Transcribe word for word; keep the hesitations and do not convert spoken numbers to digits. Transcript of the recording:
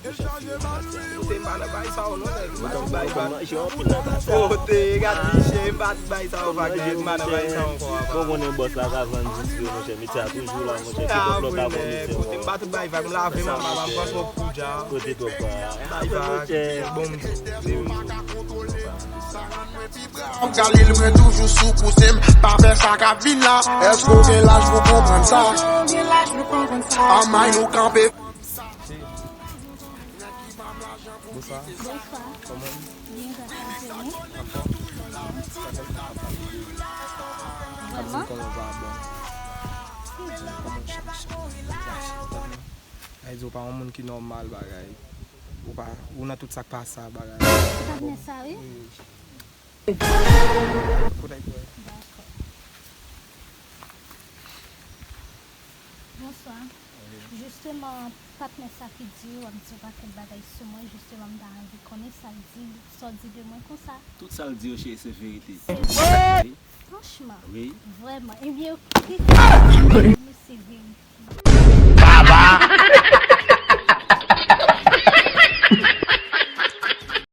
Kote m pa nan bay sa yo non, nèg. M pa nan bay sa. Kote, gad Miche, m pa t bay sa yo, pa gen, m pa nan bay sa yo ankò, apa. Bon, konnen bòs la ka vann jis yo, monchè. Misye a toujou la, monchè. Ki bòs la ka vann misye. Kote m pa t bay vag, m lave manman, m pran twòp poud, jan. Kote twòp pa. Bay vag, bon m di. Galil, mwen toujou sou koze m, pa fè sa k ap vin la. Èske w gen laj pou konprann sa? Anmay nou kanpe. Bonswa. Bonswa. Kòman w ye? Byen, gras a Dye, wi. Anfòm? Sa fè m ap pale. Ap di m kòman w va bon. Kòman w chache, chache tan. Sa vle di w pa yon moun ki nòmal bagay. Ou pa, ou nan tout sa k pa sa bagay. Ou pa t nan sa, wi. Wi. Kote w ye? Dakò. Bonswa. Wi. Jisteman, patnè sa ki di w ap di yon pakèt bagay sou mwen, jisteman, m ta anvi konnen sa l di, sa w di de mwen konsa. Tout sa l di yo, cheri, se verite. Se verite. Franchman. Wi. Vrèman. Ebyen, oke. Mesye verite.